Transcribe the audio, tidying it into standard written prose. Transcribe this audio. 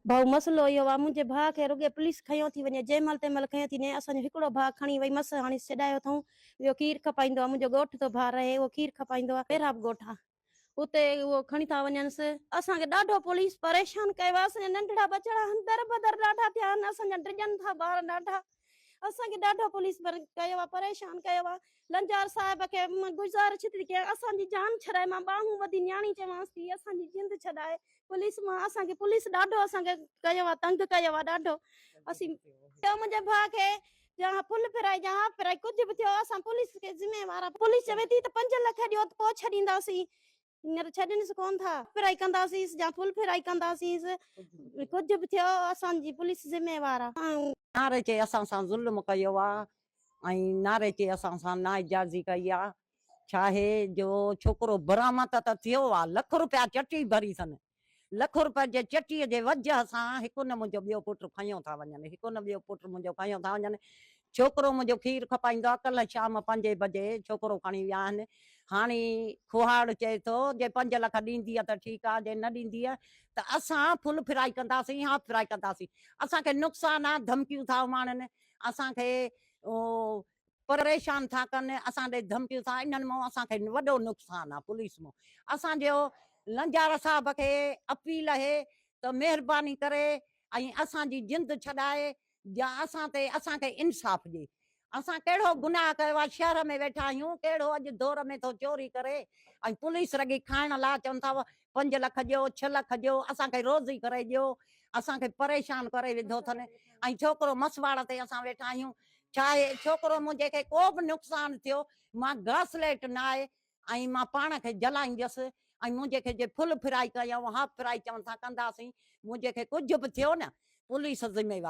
ڀائو مسئلو اهو آ منهنجي ڀاء کي رڳي پوليس کنيو ٿي وڃي جنهن مهل تنهن مهل کنيو ٿي وڃي اسان جو هڪڙو ڀاء کڻي وئي مس هاڻي ڇڏايو اٿئون اهو کير کپائيندو آ منهنجو ڳوٺ ٿو ڀاء رهي اهو کير کپائيندو آ محراب ڳوٺ آ اتي اهو کڻي ٿا وڃنس اسان کي ڏاڍو پوليس پريشان ڪيو آ اسان جا ننڍڙا ٻچڙا آهن در بدر ڏاڍا ٿيا آهن اسان جا ڊڄن ٿا ٻار ڏاڍا اسان کي ڏاڍو پوليس ڪيو آ پريشان ڪيو آ لنجار صاحب کي مان گذارش ٿي ڪيان اسان جي جان ڇڏائي مان ٻانهون ٻڌي نياڻي چوانس ٿي اسان جي جند ڇڏائي پوليس مان اسان کي پوليس ڏاڍو اسان کي ڪيو آ تنگ ڪيو آ ڏاڍو اسين ٿيو منهنجي ڀاء کي جا فل فرائي جا هاف فرائي ڪجهه به ٿيو اسان پوليس کي ذميوار آ پوليس چوي ٿي ته 5 لک ڏيو ته پوء ڇڏينداسين هينئر ڇڏينس ڪونه ٿا. فرائي ڪنداسينس يا فل فرائي ڪنداسينس ڪجهه به ٿيو اسان جي پوليس ذميوار آ. ناري چي اسان سان ظلم ڪيو آ ۽ ناري چي اسان سان نااجازي ڪئي آ ڇاهي جو ڇوڪرو برآمد ته ٿيو آ لک روپيا چٽي ڀري ٿن لک روپين جي چٽي جي وجهه سان هڪ نه منهنجو ٻيو پٽ کنيو ٿا وڃن هڪ نه ٻيو پٽ منهنجو کنيو ٿا وڃن ڇوڪرو منهنجو کير کپائيندو آ، ڪلهه شام پنجين بجي ڇوڪرو کڻي ويا آهن. هاڻي کوهاڙ چئي ٿو جي پنج لک ڏيندينء ته ٺيڪ آ، جي نه ڏيندينء ته اسان فل فرائي ڪنداسين، هاف فرائي ڪنداسين. اسان کي نقصان آ، ڌمڪيون ٿا اماڻن، اسان کي پريشان ٿا ڪن، اسان ڏي ڌمڪيون ٿا، انهن مان اسان کي وڏو نقصان آ پوليس مان. اسان جو لنجار صاحب کي اپيل اهي ته مهرباني ڪري ۽ اسان جي جند ڇڏائي جا اسان تي اسان کي انصاف ڏي. اسان ڪهڙو گناهه ڪيو آهي شهر ۾ ويٺا آهيون ڪهڙو اڄ دور ۾ ٿو چوري ڪري ۽ پوليس رڳي کائڻ لاء چون ٿا پنج لک ڏيو ڇهه لک ڏيو اسان کي روزي ڪري ڏيو اسان کي پريشان ڪري وڌو اٿن ۽ ڇوڪرو مسواڙ تي اسان ويٺا آهيون ڇا آهي ڇوڪرو منهنجي کي ڪو به نقصان ٿيو مان گاسليٽ نه آهي ۽ مان پاڻ کي جلائيندس ۽ منهنجي کي جي فل فرائي ڪيائون هاف فرائي چون ٿا ڪنداسين منهنجي کي ڪجهه به ٿيو نه پوليس ذميوار.